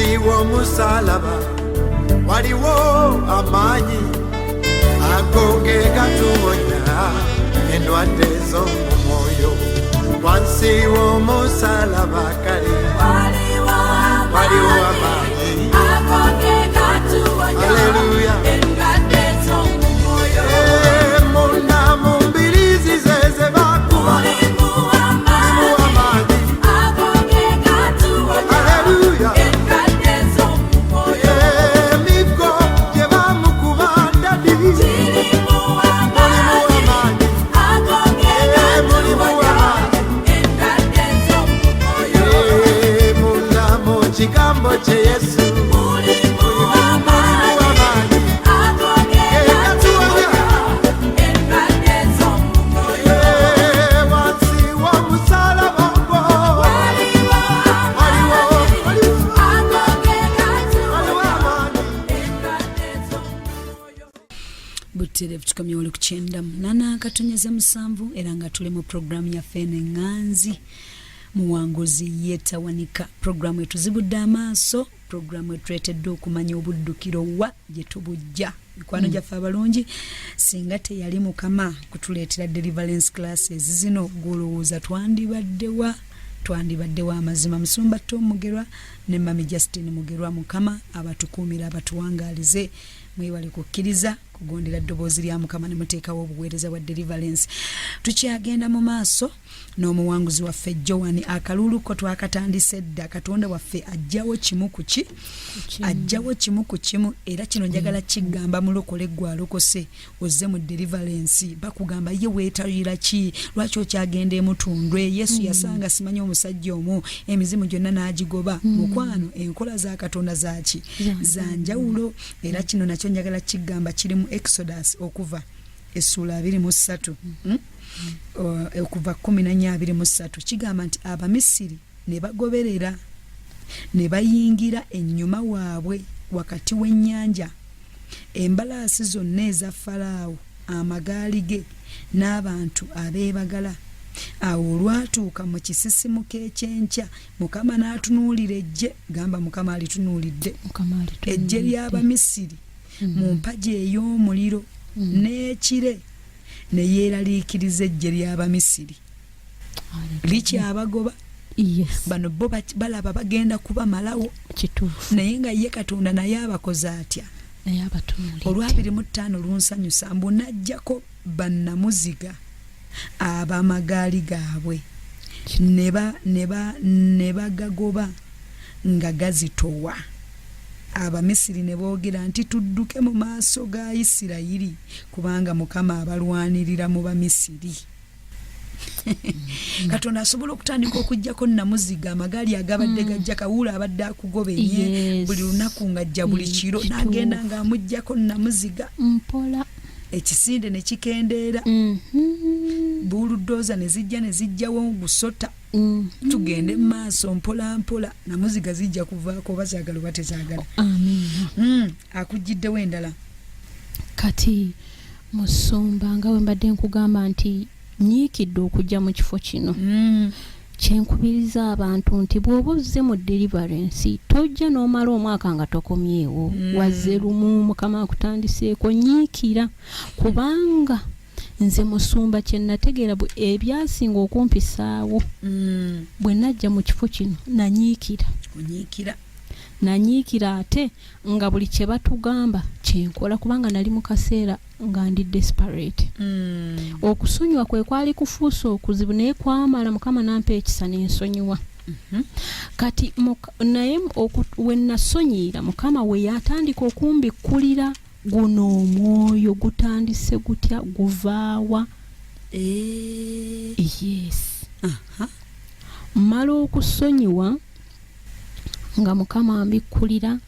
Wansi w'omusalaba waliwo amaanyi, ago ge gatuwonya endwadde z'omu mwoyo. Wansi w'omusalaba kale waliwo amaanyi. Haleluya. Eh, munda mu mbiriizi ze ze bakuba mulimu amaanyi. Haleluya. Emiggo gye bamukuba ndadi mulimu amaanyi. Eh, mulimu amaanyi. Eh, munda mu kigambo kye Yesu mulimu amaanyi. Gatuwonya. Eh, wansi w'omusalaba ogwo waliwo waliwo waliwo amaanyi. Butereevu tukomye wali ku 98.7, era nga tuli mu puroguramu yaffe eno eŋŋanzi Muwanguzi Yetawanika, puroguramu etuzibudde amaaso, puroguramu etuleetedde okumanya obuddukiro wa gye tubujja. Mikwano gyaffe abalungi, singa teyali Mukama kutuleetera deliverance classes zino, gwolowooza twandibaddewa? Twandibaddewa amazima? Musumba Tom Mugerwa ne Mami Justin Mugerwa, Mukama abatukuumira, abatuwangaalize. Mwebale kukkiriza kugondera ddoboozi lya Mukama ne muteekawo obuweereza bwa deliverance. Tukyagenda mu maaso n'omuwanguzi waffe Joan. Akaluulu ko twakatandise dda. Katonda waffe ajjawo kimu ku ki, ajjawo kimu ku kimu. Era kino njagala kigamba mulokole gwe alokose ozze mu deliverance, bakugamba ye weetayira ki? Lwaki okyagenda emutundwe? Yesu yasanga simanyi omusajja omu, emizimu gyonna n'agigoba. Mukwano, enkola za Katonda zaki? Za njawulo. Era kino nakyo njagala kigamba kiri mu Exodus, okuva essuula 23, Okuva 14:23, kigamba nti Abamisiri ne bagoberera ne bayingira ennyuma waabwe wakati w'ennyanja, embalaasi zonna eza Falaawo, amagaali ge n'abantu abeebagala. Awo olwatuuka mu kisisimuka ekyenkya, Mukama n'atunuulira eggye. Gamba, Mukama alitunuulidde Mukama alitunuulidde. Eggye ly'Abamisiri mu mpagi ey'omuliro n'ekire, ne yeeraliikiriza eggye ly'Abamisiri likyabagoba. Bano bo balaba bagenda kubamalawo, naye nga ye Katonda naye abakoze atya? Naye abatunuulidde. Olwa 25 lunsanyusa, mbu n'aggyako bannamuziga ab'amagaali gaabwe, ne bagagoba nga gazitowa. Abamisiri ne boogera nti, "Tudduke mu maaso ga Isirayiri, kubanga Mukama abalwanirira mu Bamisiri." Katonda asobola okutandika okugjako namuziga amagaali agabadde gajja. Kawuula abadde akugoba enye buli lunaku, ng'ajja buli kiro, n'agenda ng'amugjako namuziga mpola, ekisinde ne kikendeera, bulldozer ne zijja ne zijjawo gusota. Tugende mu maaso mpola mpola, namuziga zijja kuvaako oba zaagala oba tezaagala. Amiina. Akugiddewo endala. Kati musumba, nga bwe mbadde nkugamba nti nyiikidde okujja mu kifo kino, kyenkubiriza abantu nti bw'oba ozze mu deliverance, tojja n'omala omwaka nga tokomyewo. Wazze lumu, Mukama akutandiseeko, nyiikira, kubanga nze musumba kye nategeera ebyasinga okumpisaawo bwe najja mu kifo kino, nanyiikira. Onyiikira. Nanyiikira, ate nga buli kye batugamba kyenkola, kubanga nali mu kaseera nga ndi desperate. Okusonyiwa kwe kwali kufuuse okuzibu, naye kwamala Mukama nampa ekisa n'ensonyiwa. Kati naye we nasonyiira, Mukama we yatandika okumbikkulira guno omwoyo gutandise gutya, guvaawa. Yes. Mmala okusonyiwa nga Mukama ambikkulira,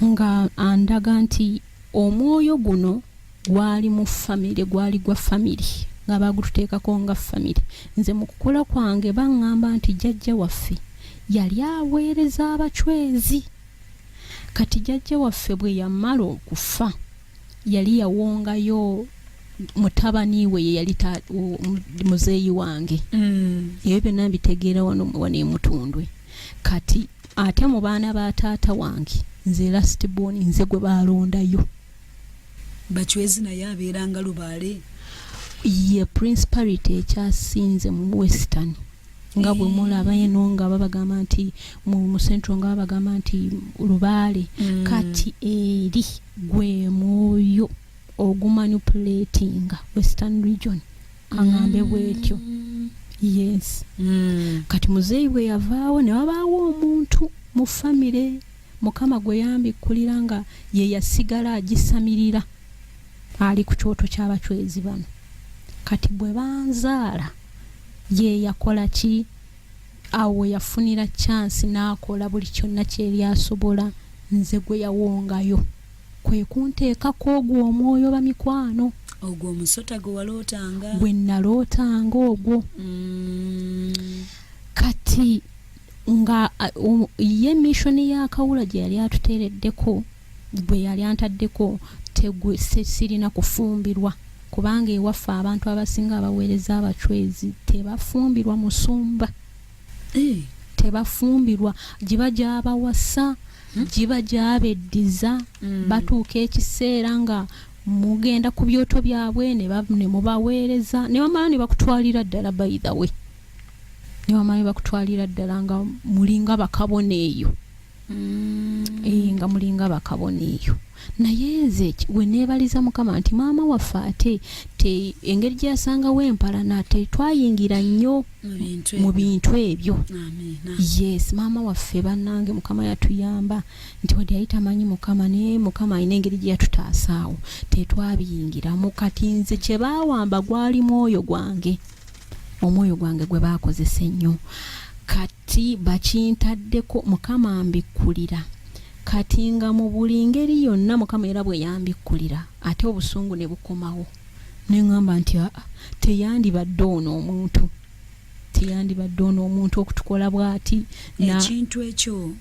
nga andaga nti omwoyo guno gwali mu famire, gwali gwa famire, nga bagututeekako nga famire. Nze mu kukula kwange baŋŋamba nti jjajja waffe yali aweereza abacwezi. Kati jjajja waffe bwe yamala okufa, yali yawongayo mutabani we, ye yali muzeeyi wange. Ebyo byonna mbitegeera wano wano emutundwe. Kati Ate mu baana ba taata wange nze last born, nze gwe baalondayo. Bachwezi naye abeeranga Lubaale. Ye principality ekyasinze mu Western, nga bwe mulaba eno nga babagamba nti mu Central nga babagamba nti Lubaale. Kati eri gwe mwoyo ogumanipulatinga Western Region, kaŋŋambe bwetyo. Yes. Kati muzeeyi bwe yavaawo, ne wabaawo omuntu mu famire Mukama gwe yambikkulira nga ye yasigala agisamirira, ali ku kyoto ky'Abachwezi bano. Kati bwe banzaala, ye yakola ki awo we yafunira chance n'akola buli kyonna kyeri asobola. Nze gwe yawongayo, kwe kunteekako ogwo omwoyo, bamikwano. Ogwo omusota gwe walootanga. Gwe nalootanga ogwo. Kati nga ye mission ya Kawula gye yali atuteereddeko, gwe yali antaddeko, tegwe sirina kufumbirwa, kubanga ewaffe abantu abasinga abaweereza Abachwezi tebafumbirwa, musumba. Tebafumbirwa, giba gyabawasa, giba gyabeddiza. Batuuka ekiseera nga mugenda ku byoto byabwe ne mubaweereza, ne bamala ne bakutwalira ddala. By the way, ne bamala ne bakutwalira ddala nga mulinga bakabona eyo. Nga mulinga bakabona eyo. Naye nze we neebaliza Mukama nti maama waffe ate te engeri gye yasangawo empalana, tetwayingira nnyo mu bintu mu ebyo. Bintu ebyo. Amiina. Yes, maama waffe bannange, Mukama yatuyamba nti wadde yali tamanyi Mukama, naye Mukama alina engeri gye yatutaasaawo, tetwabiyingiramu. Kati nze kye baawamba gwali mwoyo gwange, omwoyo gwange gwe baakozesa ennyo. Kati bakintaddeko, Mukama mbikkulira. Kati nga mu buli ngeri yonna Mukama era bwe yambikkulira, ate obusungu ne bukomawo, ne ŋŋamba nti aa, teyandibadde ono omuntu, teyandibadde ono omuntu okutukola bw'ati Ekintu ekyo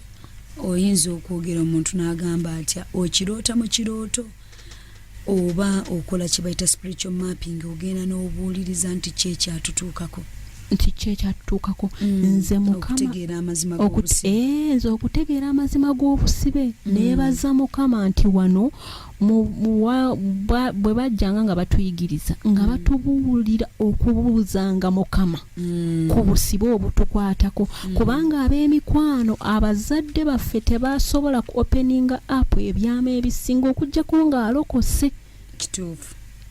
oyinza okwogera omuntu n'agamba atya? Okiroota mu kirooto oba okola kye bayita spiritual mapping, ogenda n'obuuliriza nti ki ekyatutuukako? Nti ki ekyatutuukako? Nze Mukama Okutegeera amazima g'obusibe. Nze okutegeera amazima g'obusibe, neebaza Mukama nti wano bwe bajjanga nga batuyigiriza, nga batubuulira okubuuzanga Mukama ku busibe obutukwatako, kubanga ab'emikwano, abazadde baffe tebasobola ku openinga up ebyama ebisinga okuggyako ng'alokose.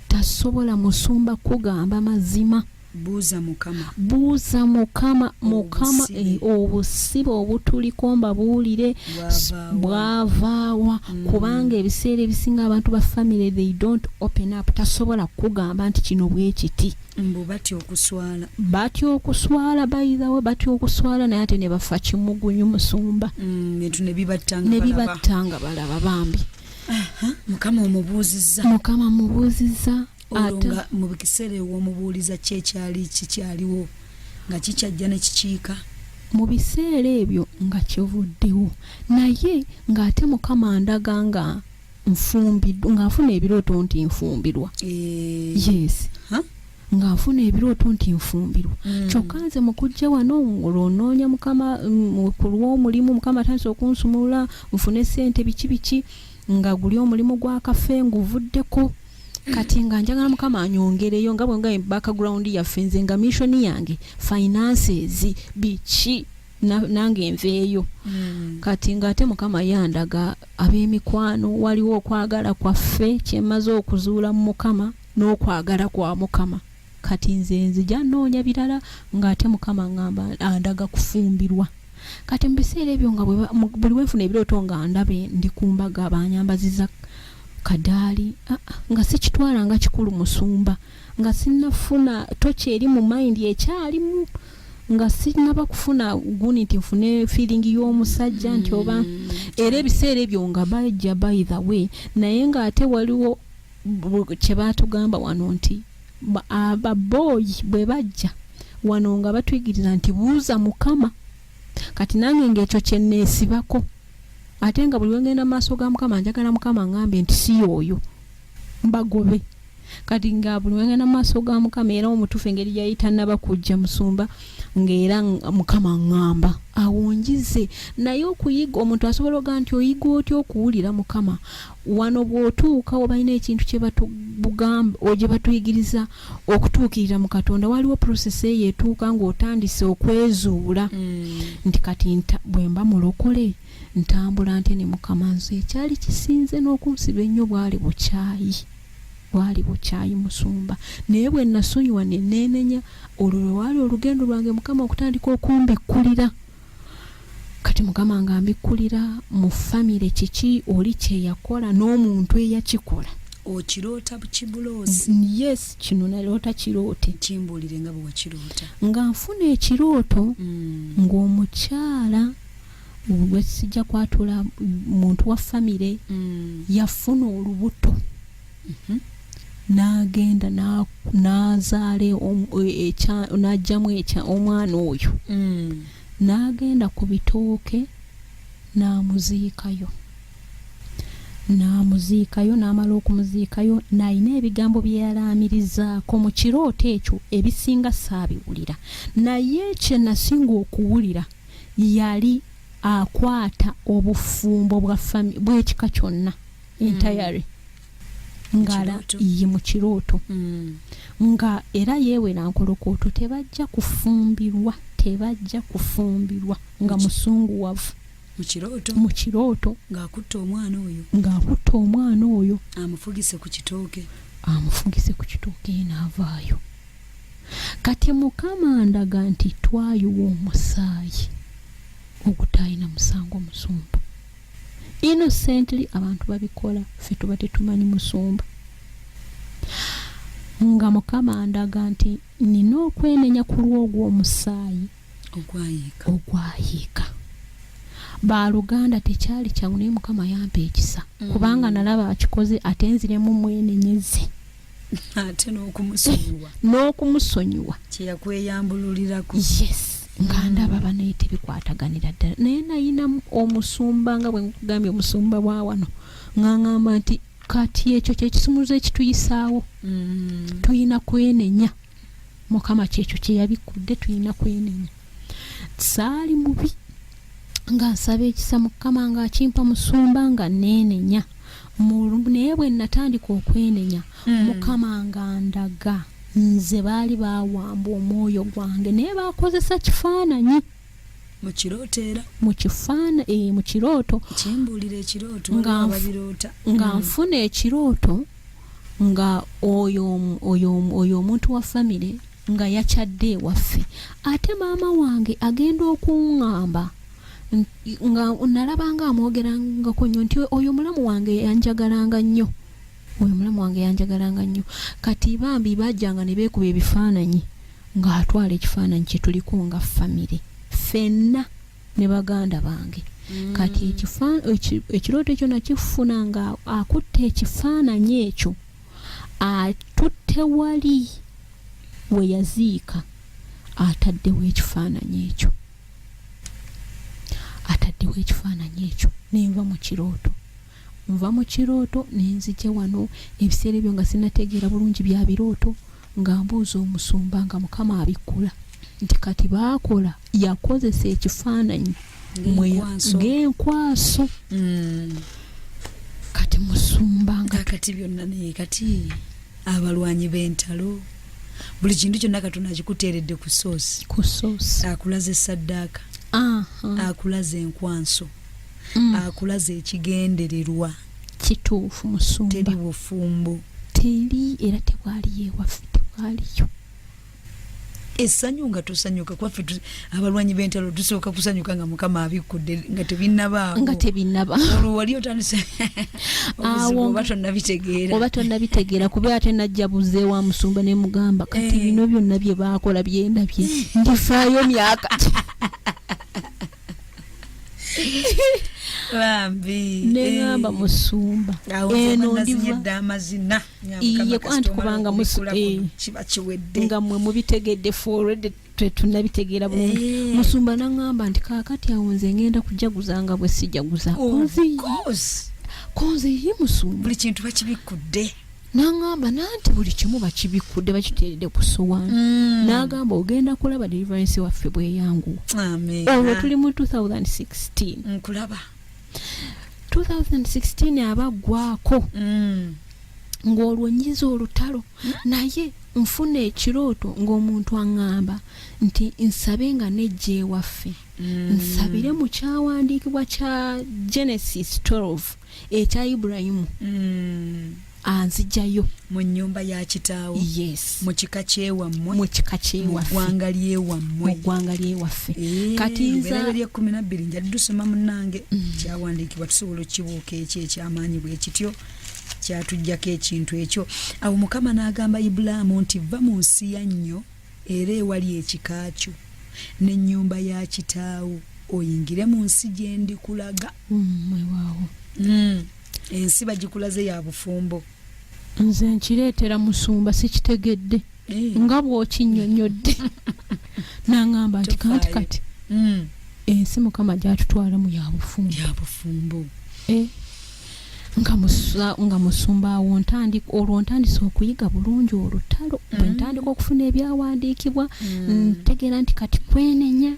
Tasobola, musumba, kugamba mazima. Buuza Mukama. Buuza Mukama, Mukama. Obusibe. Obusibe obutuliko, mbabuulire, Bwavaawa? Bwavaawa? Kubanga ebiseera ebisinga abantu ba family, they don't open up. Tasobola kukugamba nti kino bwe kiti. Mbu batya okuswala. Batya okuswala. By the way, batya okuswala, naye ate ne bafa kimugunyu, musumba. Bintu ne bibatta nga Ne balaba. bibatta nga balaba, bambi. Mukama omubuuzizza. Mukama mubuuzizza. Olwo Ate nga mu kiseera ew'omubuuliza, ki ekyali kikyaliwo nga kikyajja ne kikiika? Mu biseera ebyo nga kivuddewo, naye ng'ate Mukama ndaga nga nfumbiddwa, nga nfuna ebirooto nti nfumbirwa. Yes. Ha? Nga nfuna ebirooto nti nfumbirwa. Kyokka nze mu kujja wano olwonoonya Mukama ku lw'omulimu, Mukama atandise okunsumulula nfune sente, biki biki, nga guli omulimu gwa kafe nguvuddeko. Kati nga njagala Mukama anyongereyo, nga bwe nga background yaffe, nze nga mission yange finances, biki, nange nveeyo. Kati ng'ate Mukama yandaga, ab'emikwano, waliwo okwagala kwaffe kyemaze okuzuula mu Mukama n'okwagala kwa Mukama. Kati nze nzija nnoonya birala, ng'ate Mukama ŋŋamba andaga kufumbirwa. Kati mu biseera ebyo nga buli wenfuna ebirooto nga ndabe ndi ku mbaga, banyambaziza kadaali. Nga sikitwala nga kikulu, musumba, nga sinnafuna toki eri mu mind ekyalimu, nga sinnaba kufuna guni nti nfune feeling y'omusajja nti oba. Era ebiseera ebyo nga bajja, by the way, naye ng'ate waliwo kye baatugamba wano nti ababoyi bwe bajja wano nga batuyigiriza nti buuza Mukama. Kati nange ng'ekyo kye neesibako, ate nga buli wengenda mu maaso ga Mukama njagala Mukama ngambe nti si oyo, mbagobe. Kati nga buli wengenda mu maaso ga Mukama, era omutuufu engeri gyayita naba kujja, musumba, Ng'era Mukama ŋŋamba awo njize. Naye okuyiga, omuntu asobola oga nti oyiga otya okuwulira Mukama? Wano bw'otuuka obalina ekintu kye batugamba, gye batuyigiriza okutuukirira mu Katonda. Waliwo process eyo etuuka ng'otandise okwezuula nti kati bwe mba mulokole ntambula ntya ne Mukama? Nze ekyali kisinze n'okunsiba ennyo bwali bukyayi, bwali bukyayi, musumba. Naye bwe nasonyiwa ne neenenya, olwo lwe waali olugendo lwange Mukama okutandika okumbikkulira. Kati Mukama nga mbikkulira mu famire kiki oli kye yakola n'omuntu eyakikola. Okiroota kibuloosi? Yes, kino naloota kiroote. Kimbuulire nga bwe wakiroota. Nga nfuna ekirooto ng'omukyala gwe sijja kwatula, muntu wa famire, yafuna olubuto n'agenda n'azaala n'aggyamu omwana oyo, n'agenda ku bitooke n'amuziikayo, n'amuziikayo. N'amala okumuziikayo, n'alina ebigambo bye yalaamirizaako mu kirooto ekyo. Ebisinga saabiwulira, naye kye nasinga okuwulira yali akwata obufumbo bwa bw'ekika kyonna entirely ngala. Kirooto? Ye, mu kirooto. Nga era yeewera nkolokooto, tebajja kufumbirwa, tebajja kufumbirwa, nga musunguwavu. Mu kirooto? Mu kirooto. Ng'akutta omwana oyo? Ng'akutta omwana oyo. Amufugise ku kitooke? Amufugise ku kitooke, n'avaayo. Kati Mukama ndaga nti twayiwa omusaayi ogutaalina musango, musumba. Innocently abantu babikola, ffe tuba tetumanyi, musumba. Nga Mukama ndaga nti nina okwenenya ku lw'ogwo omusaayi ogwayiika. Ogwayiika. Baluganda, tekyali kyangu, naye Mukama yampa ekisa, kubanga nalaba akikoze, ate nziremu mwenenyeze. Ate n'okumusonyiwa. N'okumusonyiwa. Kyeyakweyambululirako. Yes, nga ndaba banaye tebikwataganira ddala. Naye nayina omusumba, nga bwe nkugambye, omusumba bwa wano, nga ŋŋamba nti kati ekyo kyekisumuluzo ekituyisaawo. Tuyina kwenenya. Mukama kyekyo kyeyabikudde, tuyina kwenenya. Saali mubi, nga nsaba ekisa Mukama, ng'akimpa, musumba, nga neenenya. Naye bwe natandika okwenenya, Mukama nga ndaga nze baali bawamba omwoyo gwange, naye bakozesa kifaananyi. Mu kirooto era? Mu kirooto. Kimbuulira ekirooto. Nga waliwo ababiroota. Nga nfuna ekirooto nga oyo omuntu wa famire nga yakyadde ewaffe, ate maama wange agenda okuŋŋamba nga nalabanga amwogerangako nnyo nti oyo mulamu wange yanjagalanga nnyo, oyo mulamu wange yanjagalanga nnyo. Kati bambi bajjanga ne beekuba ebifaananyi, ng'atwala ekifaananyi kye tuliko nga famire ffenna ne baganda bange. Kati ekirooto ekyo nakifuna nga akutte ekifaananyi ekyo, atutte wali we yaziika, ataddewo ekifaananyi ekyo, ataddewo ekifaananyi ekyo. Nenva mu kirooto, nva mu kirooto nenzija wano. Ebiseera ebyo nga sinategeera bulungi bya birooto, nga mbuuza omusumba, nga Mukama abikkula nti kati baakola, yakozesa ekifaananyi Ng'enkwaso. Ng'enkwaso. Kati musumba nga Kakati byonna, naye kati abalwanyi b'entalo, buli kintu kyonna Katonda akikuteeredde ku source. Ku source. Akulaze saddaaka, akulaze enkwanso, akulaze ekigendererwa. Kituufu, musumba. Teri bufumbo. Teri, era tebwaliyo ewaffe, tebwaliyo. Essanyu nga tosanyuka kwaffe abalwanyi b'entalo tusooka kusanyuka nga Mukama abikkudde nga tebinnabaawo. Nga tebinnaba. Olwo wali otandise obuzibu oba tonnabitegeera? Oba tonnabitegeera, kuba ate najja buze wa musumba ne mugamba kati bino byonna bye baakola byendabye, ndifaayo myaka ki? Bambi. Neŋamba musumba, awo eno nazinye ndiva dda amazina. Iye, anti kubanga kiba kiwedde. Nga mmwe mubitegedde already, tetunnabitegeera bulungi. Musumba naŋŋamba nti kaakati awo nze ngenda kujaguza nga bwe sijaguza. Of course. Konze ye musumba. Buli kintu bakibikkudde. N'aŋŋamba nanti buli kimu bakibikudde, bakiteeredde ku ssowaani. N'agamba ogenda kulaba deliverance waffe bweyanguwa. Amiina. Olwo tuli mu 2016. Nkulaba. 2016 aba aggwako, ng'olwo nyiza olutalo, naye nfuna ekirooto ng'omuntu aŋŋamba nti nsabe nga nejja ewaffe, nsabire mu kyawandiikibwa kya Genesis 12 ekya Ibulayimu, anzijjayo mu nnyumba ya kitaawo, yes, mu kika kyewammwe, mu kika mu kyewaffe, ggwanga mu lyewammwe. ggwanga lyewaffe. Kati Lubereberye 12 njali dusoma munnange, kyawandiikibwa tusobola okukibuuka ekyo ekyamaanyi bwe kityo kyatuggyako ekintu ekyo. Awo Mukama n'agamba Ibulaamu nti va mu nsi ya nnyo era ewali ekika kyo n'ennyumba ya kitaawo, oyingire mu nsi gye ndikulaga. Weewaawo. Ensi bagikulaze ya bufumbo. Nze nkireetera musumba sikitegedde nga bw'okinnyonnyodde, n'aŋŋamba nti kanti Tofaayo. kati ensi Mukama gy'atutwalamu ya bufumbo. Ya bufumbo. Nga musumba awo ntandika, olwo ntandise okuyiga bulungi olutalo bwe ntandika okufuna ebyawandiikibwa, ntegeera nti kati kwenenya,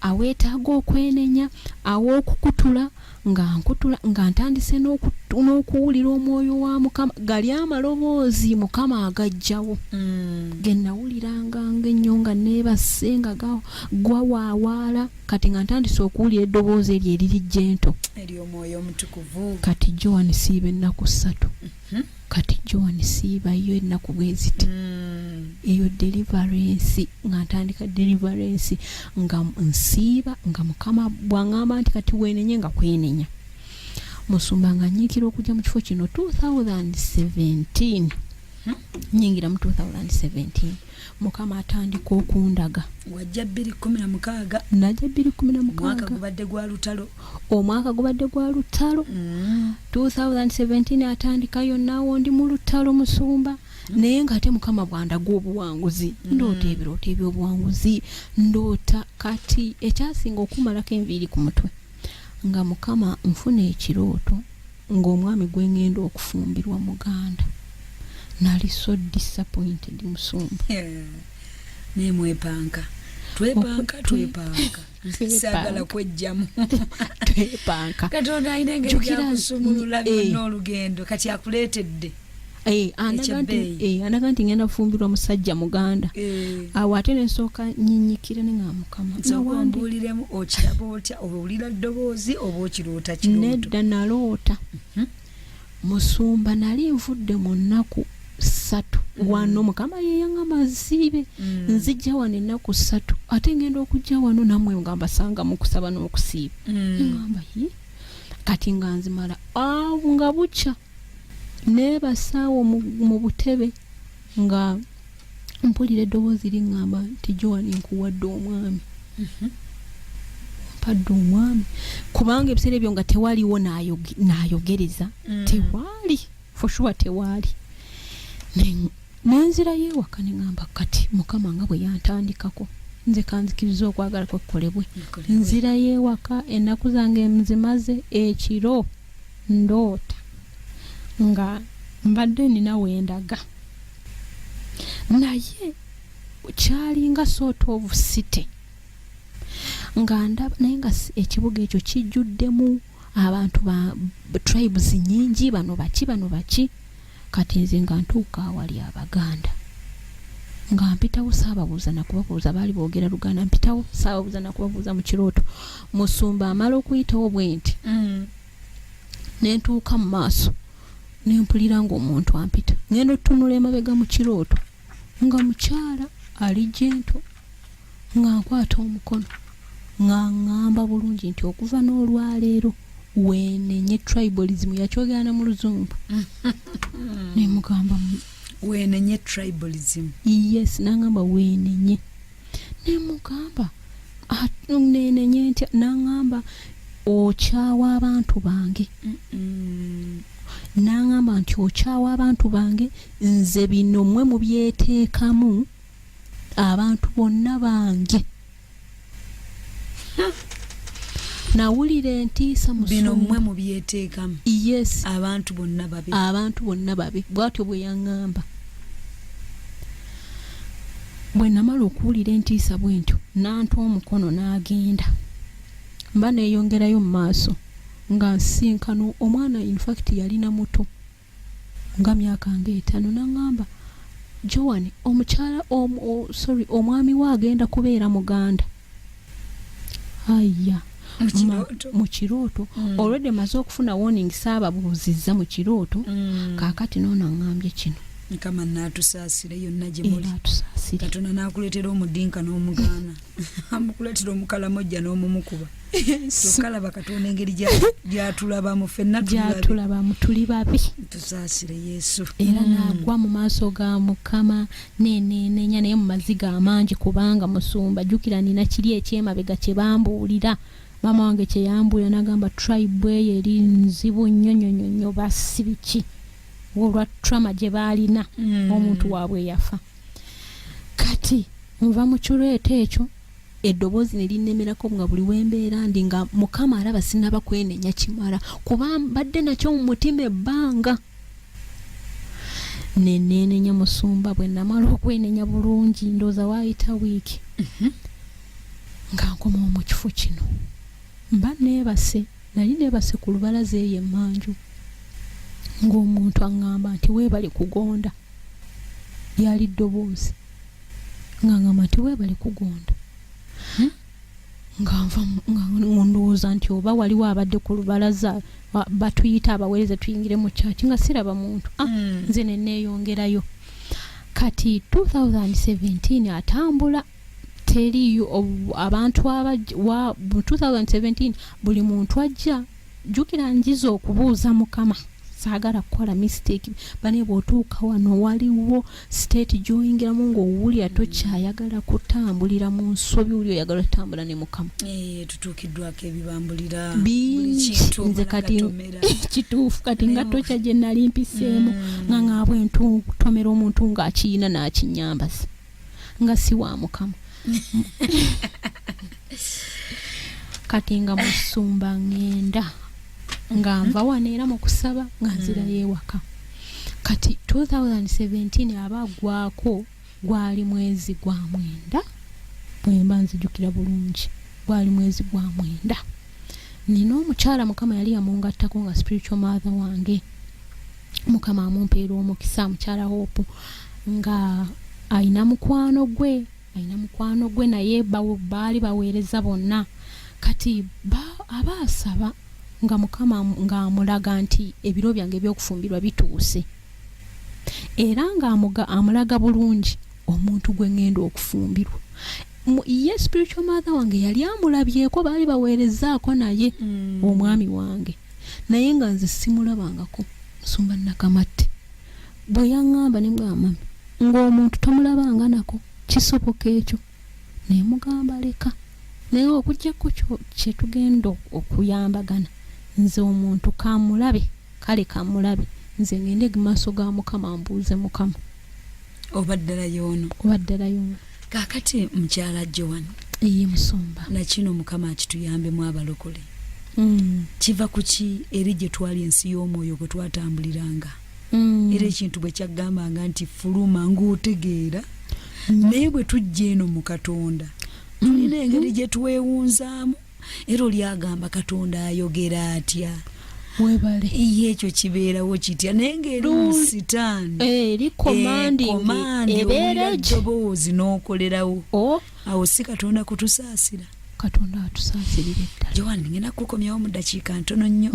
aweetaaga okwenenya, aw'okukutula nga nkutula, nga ntandise n'okuwulira omwoyo wa Mukama, gali amaloboozi Mukama agajjawo ge nawuliranga ng'ennyo nga neebase nga gwawaawaala. Kati nga ntandise okuwulira eddoboozi eryo eriri gentle, ery'omwoyo omutukuvu. Kati Joan siiba ennaku 3, kati Joan siibayo ennaku bwe ziti. Eyo deliverance, nga ntandika deliverance nga nsiiba, nga Mukama bw'aŋŋamba nti kati weenenye, nga kwenenya. Musumba, nga nyiikira okujja mu kifo kino 2017, nyingira mu 2017, Mukama atandika okundaga. Wajja 2016. Najja 216. Omwaka gubadde gwa lutalo. Omwaka gubadde gwa lutalo. 2017 atandika yonnaawo ndi mu lutalo musumba, naye ng'ate Mukama bw'andaga obuwanguzi, ndoota ebirooto ebyobuwanguzi ndoota. Kati ekyasinga okumalako enviiri ku mutwe, nga Mukama nfuna ekirooto ng'omwami gwe ŋŋenda okufumbirwa muganda. Nali so disappointed musumba. Naye mwepanka, twepanka, twepanka, saagala kwejjamu. Twepanka. Katonda alina engeri gyakusumulula byonna olugendo kati akuleetedde. Ekyebbeeyi. Andaga nti ngenda kufumbirwa musajja muganda. Awo ate nensooka nyinyikira nenga Mukama nsooka ombuuliremu, okiraba otya? Oba owulira ddoboozi oba okiroota kirooto? Nedda, naloota musumba. Nali nvudde mu nnaku 3 wano, Mukama yeyaŋŋamba nsiibe, nzijja wano ennaku 3, ate ngenda okujja wano nammwe nga mbasanga mu kusaba n'okusiiba. Ŋŋamba ye kati nga nzimala awo nga bukya neebasaawo mu butebe, nga mpulira eddoboozi liŋŋamba nti Joan, nkuwadde omwami, mpadde omwami, kubanga ebiseera ebyo nga tewaliwo naayogereza, tewaali, for sure tewaali. Nenzirayo ewaka neŋŋamba kati Mukama nga bwe yantandikako, nze kanzikiriza okwagala kwe kukolebwe. Nzirayo ewaka, ennaku zange nzimaze, ekiro ndoota nga mbadde nina wendaga, naye kyalinga sort of city nga ndaba, naye nga ekibuga ekyo kijjuddemu abantu ba tribes nyingi, bano baki, bano baki. Kati nze nga ntuuka awali abaganda, nga mpitawo saababuuza nakubabuuza, baali boogera Luganda, mpitawo saababuuza nakubabuuza mu kirooto. Musumba, amala okuyitawo bwe nti nentuuka mu maaso, nempulira ng'omuntu ampita, ngenda otutunula emabega mu kirooto nga mukyala ali gentle nga nkwata omukono, nga ŋŋamba bulungi nti okuva n'olwaleero weenenye tribalism. Yakyogera na mu Luzungu, nemugamba Weenenye tribalism. Yes, nangamba weenenye, nemugamba, "Ah, neenenye ntya?" Nangamba okyawa abantu bange. Nangamba nti okyawa abantu bange, nze bino mmwe mubyeteekamu, abantu bonna bange. Nawulira entiisa. Bino mmwe mubyeteekamu. Yes. Abantu bonna babi. Abantu bonna babi, bwatyo bwe yaŋŋamba. Bwe namala okuwulira entiisa bwe ntyo, nanta omukono n'agenda. Mba neeyongerayo mu maaso nga nsinkano omwana, infact yalina muto nga myaka nga 5, naŋŋamba, "Joan, omukyala sorry, omwami we agenda kubeera muganda." Aya. Mu kirooto? Mu kirooto. Olwedde maze okufuna warning, saababuuzizza mu kirooto. Kaakati noono aŋŋambye kino. Mukama naatusaasire yonna gye muli. Era atusaasire. Katonda n'akuleetera omudinka n'omugaana, amukuleetera omukalamojja n'omumukuba, kyokka laba Katonda engeri gy'atulabamu ffenna tuli babi. Gyatulabamu, tuli babi. Tusaasire Yesu. Era nagwa mu maaso ga Mukama nenenenya, naye mu maziga amangi, kubanga musumba, jjukira nina kiri ekyemabega kye bambuulira, maama wange kye yambuulira, nagamba tribe eyo eri nzibu nnyo nnyo nnyo nnyo, basi biki, olwa trauma gye baalina omuntu waabwe yafa. Kati nva mu kireeto ekyo, eddoboozi ne linnemerako nga buli wembeera ndi nga Mukama alaba sinaba kwenenya kimala, kuba mbadde nakyo mu mutima ebbanga. Neneenenya, musumba. Bwe namala okwenenya bulungi, ndowooza waayita wiiki nga nkomawo mu kifo kino. Mba neebase, nali neebase ku lubalaza eyo emmanju, ng'omuntu aŋŋamba nti weebale kugonda. Lyali ddoboozi nga ŋŋamba nti weebale kugonda. Nga nva nga ndowooza nti oba waliwo abadde ku lubalaza, batuyita abaweereza tuyingire mu kyaki, nga siraba muntu. Ah, nze ne neeyongerayo. Kati 2017 atambula teriyo abantu abajja mu 2017, buli muntu ajja. Jjukira njiza okubuuza Mukama, saagala kukola mistake. Bane bw'otuuka wano waliwo state gy'oyingiramu ng'owulira tokyayagala kutambulira mu nsobi, uli oyagala otambula ne Mukama. Eh, tutuukiddwako ebibambulira bingi. Buli kintu. Nze kati omala gatomera. Kituufu, kati nga Naye tokya gye nali mpiseemu, nga ngaabwe ntutomera omuntu ng'akiyina n'akinyambaza nga si wa Mukama. Kati nga musumba ŋŋenda nga nva wano era mu kusaba nga nzirayo ewaka. Kati 2017 aba aggwako, gwali mwezi gwa 9, bwemba nzijukira bulungi, gwali mwezi gwa 9. Nina omukyala Mukama yali yamungattako nga spiritual mother wange, Mukama amumpeera omukisa, mukyala Hope, nga ayina mukwano gwe, ayina mukwano gwe, naye baali baweereza bonna. Kati aba asaba nga Mukama ng'amulaga nti ebiro byange ebyokufumbirwa bituuse, era ng'amuga amulaga bulungi omuntu gwe ŋŋenda okufumbirwa. Ye spiritual mother wange yali amulabyeko, baali baweerezaako naye omwami wange, naye nga nze simulabangako. Musumba Nakamatte bwe yaŋŋamba, ne mugamba, "Mami, ng'omuntu tomulabanga nako, kisoboka ekyo?" Naye mugamba, "Leka, naye okugyako kyetugenda okuyambagana, nze omuntu kamulabe, kale kamulabe, nze ngende mu maaso ga Mukama mbuuze Mukama oba ddala yoono." Oba ddala yoono. Kaakati mukyala Joan, Iye musumba. Nakino Mukama akituyambemu abalokole. Kiva ku ki eri gye twali, ensi y'omwoyo kwe twatambuliranga? Era ekintu bwe kyaggambanga nti fuluma, ng'otegeera, naye bwe tujja eno mu Katonda tulina engeri gye twewunzaamu, era oli agamba, "Katonda ayogera atya?" Webale. Iye ekyo kibeerawo kitya? Naye ng'eri mu sitaani eri commanding command, ebeera owulira ki eddoboozi n'okolerawo. O awo si Katonda kutusaasira? Katonda atusaasirire ddala. Joan, ngenda kukomyawo mu ddakiika ntono nnyo,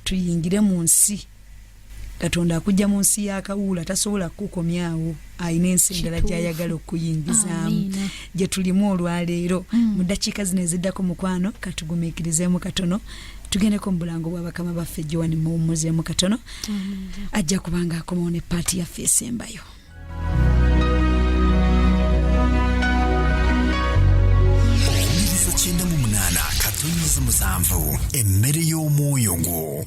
tuyingire mu nsi. Katonda akujja mu nsi y'akawuula, tasobola kukukomyawo, ayina ensi endala Kituufu. gy'ayagala okuyingizaamu, Amiina. gye tulimu olwaleero. Mu ddakiika zino eziddako, mukwano, katugumiikirizeemu katono, tugendeko mu bulango bwa bakama baffe. Joan muwummuzeemu katono, ajja kubanga akomawo ne part yaffe esembayo. Owuliriza 98.7, emmere y'omwoyo gwo.